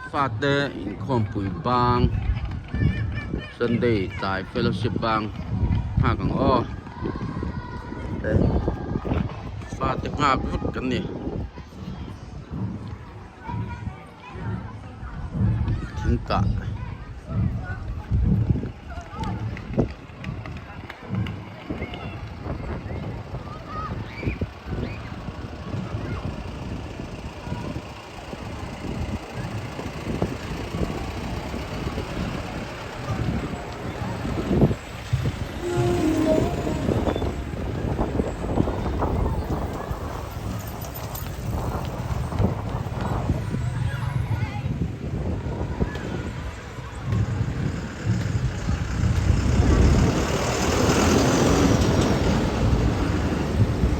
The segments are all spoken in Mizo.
Fate inkhawmpui bang Sunday tlai fellowship bang nghak ang aw fate nghak vek kan ni. Thingkah.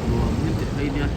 Nuam hi ti phei nia.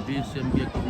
Bcm biakinn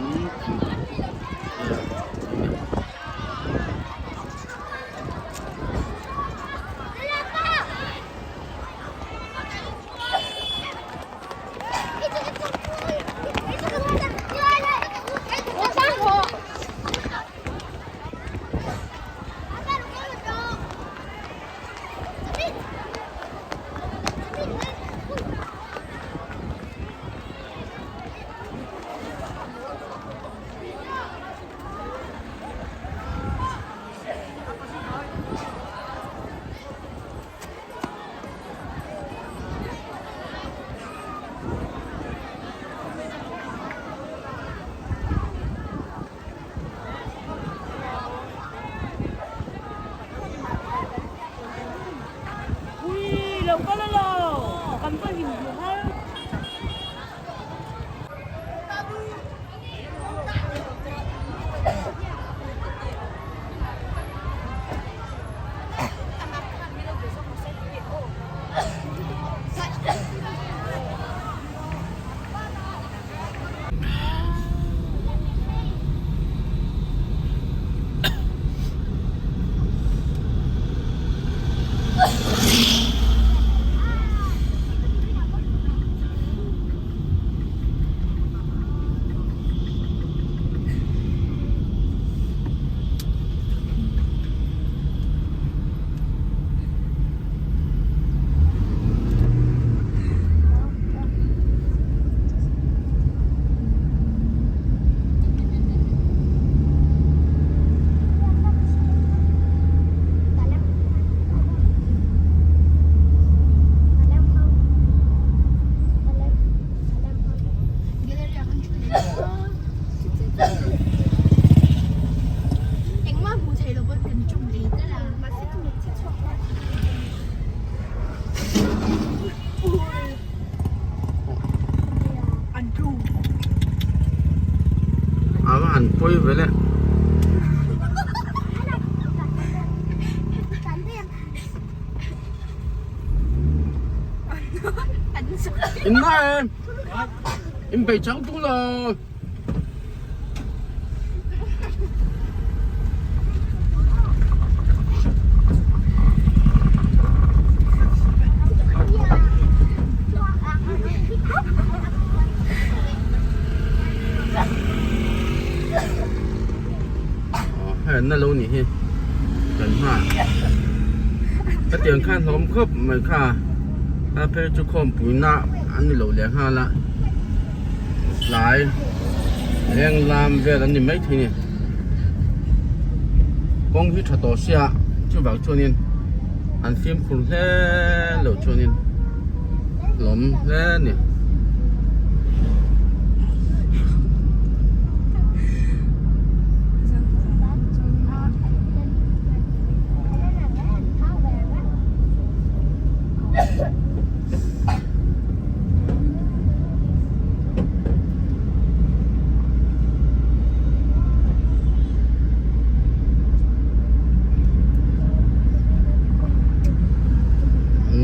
an pawi vel e. In na em in bei chang tung lo. Hei an na lo nih hi kan hma ka tiang khan hlawm khawp mai kha a phei chu khawmpui na an ni lo leh nghal a tlai leng lam vel an ni maithei a ni kawng hi tha tawh sia chuvang chuanin an fimkhur hle loh chuanin lawm hle a ni.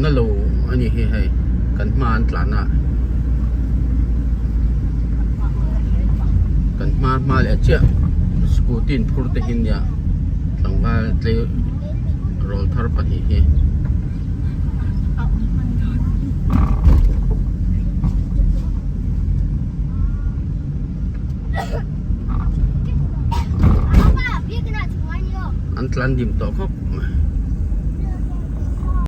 Na lo a ni hi hei kan hma an tlan a kan hma hma leh chiah scooty in phur te hi nia tlangval tlei rawl thar pahnih hi. An tlan dim tawh khawp mai.